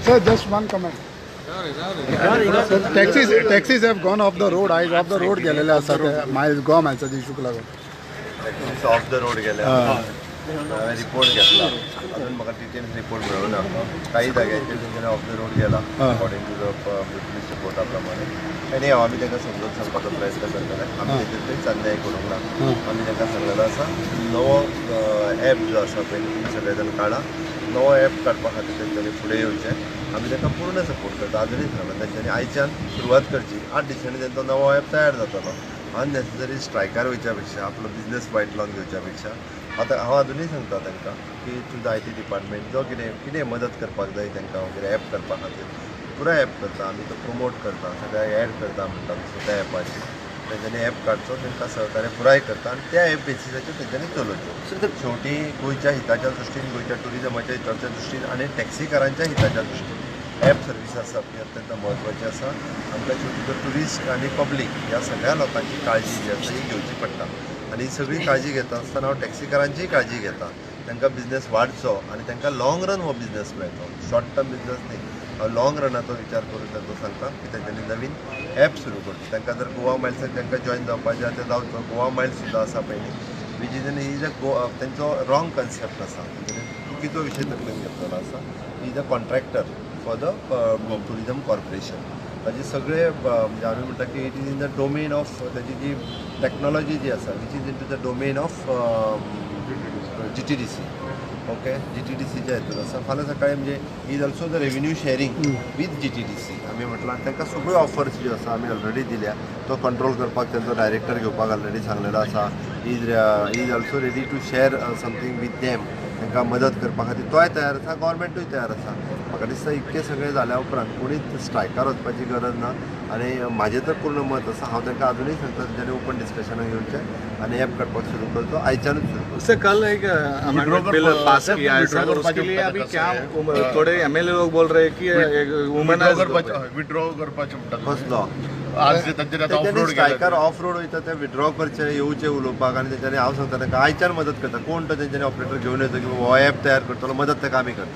Sir, just one comment. Sir, taxis have gone off the road. आयज of the road गेलेले आसा ते Miles, Goa मायल्साच्या इशूक लागून. टॅक्सीस ऑफ the road गेले, हांवें रिपोर्ट घेतला. अजून म्हाका डिटेल्स रिपोर्ट मेळूना. काही जाग्यांचेर तेंच्यांनी ऑफ the road गेला अकॉर्डिंग टू the police रिपोर्टा प्रमाणे. आनी हांव आमी तांकां समजून सांगपाचो प्रयत्न करतले. आमी तेजेर खंयच अन्याय करूंक ना. आमी तांकां सांगलेलो आसा, नवो एप जो आसा पळय, तुमी सगळे जाण काडा. नवो एप काडपा खातीर तेंच्यांनी फुडें येवचें. आमी तांकां पूर्ण सपोर्ट करता. आजुनूय सांगला, तेंच्यांनी आयच्यान सुरवात करची. 8 दिसांनी तेंचो नवो एप तयार जातलो. अननेसेसरी स्ट्रायकार वयच्या पेक्षा, आपलो बिजनेस वायट लावन घेवच्या पेक्षा, आतां हांव अजुनूय सांगता तांकां की तुजो IT department जो कितें कितें मदत करपाक जाय तांकां वगैरे एप करपा खातीर, पुराय एप करता. आमी तो प्रमोट करता, सगळ्याक एड करता म्हणटा तसो त्या एपाचेर तेंच्यांनी एप काडचो. तांकां सहकार्य पुराय करता आनी त्या एप बेसिसाचेर तेंच्यांनी चलोवचें. शेवटी गोंयच्या हिताच्या दृश्टीन, गोंयच्या टुरिजमाच्या हिताच्या दृश्टीन आनी टॅक्सीकारांच्या हिताच्या दृश्टीन एप सर्वीस आसप ही अत्यंत म्हत्वाची आसा. आमकां शेवटी तो ट्युरिस्ट आनी पब्लीक ह्या सगळ्या लोकांची काळजी जी आसा ही घेवची पडटा आनी ही सगळी काळजी घेता आसतना हांव टॅक्सीकारांचीय काळजी घेता. तांकां बिजनेस वाडचो आनी तांकां लाँग रन हो बिजनेस मेळचो, शॉर्ट टर्म बिजनेस न्ही. हांव लाँग रनाचो विचार करून तांकां सांगता की तेंच्यांनी नवीन एप सुरू करचो. तांकां जर गोवा मायल्साक तांकां जॉयन जावपाचें आसा तें जावचो. गोवा मायल्स सुद्दां आसा पयलीं, which is an is a go तेंचो रॉंग कन्सेप्ट आसा. तेंच्यांनी चुकीचो विशय तकलेन घेतलेलो आसा. Is a contractor for the tourism corporation. ताजे सगळे म्हणजे आमी म्हणटा की it is in the domain of ताजी जी टॅक्नॉलॉजी जी आसा, which is into the domain of GTDC, okay? जीटीडीसीच्या हितून आसा. फाल्यां सकाळी म्हणजे is also the revenue sharing with GTDC आमी म्हटलां. तांकां सगळ्यो ऑफर्स ज्यो आसा आमी ऑलरेडी दिल्या. तो कंट्रोल करपाक तेंचो डायरेक्टर घेवपाक ऑलरेडी सांगलेलो आसा. Is also ready to share something with them. तांकां मदत करपा खातीर तोय तयार आसा, गव्हर्मेंटूय तयार आसा. म्हाका दिसता इतकें सगळें जाल्या उपरांत कोणीच स्ट्रायकार वचपाची गरज ना आनी म्हाजें तर पूर्ण मत आसा. हांव तांकां अजुनूय सांगता, तेंच्यांनी ओपन डिस्कशनाक येवचें आनी एप काडपाक सुरू करचो, आयच्यानूच सुरू करचो. सर, कल एक अमेंडमेंट बिल पास किया है सर, उसके लिए अभी क्या थोड़े एमएलए लोग बोल रहे हैं कि वुमन विड्रॉ करपाचें म्हणटा तुमी? कसलो? आज जे तांचे आतां ऑफ तेंच्यांनी रोड स्ट्रायकार ऑफ रोड वयता ते विड्रॉ करचे, येवचे उलोवपाक आनी तेंच्यांनी हांव सांगता तांकां आयच्यान मदत करता. कोण तो तेंच्यांनी ऑपरेटर घेवन येतो की हो एप तयार करतलो, मदत ताका आमी करता.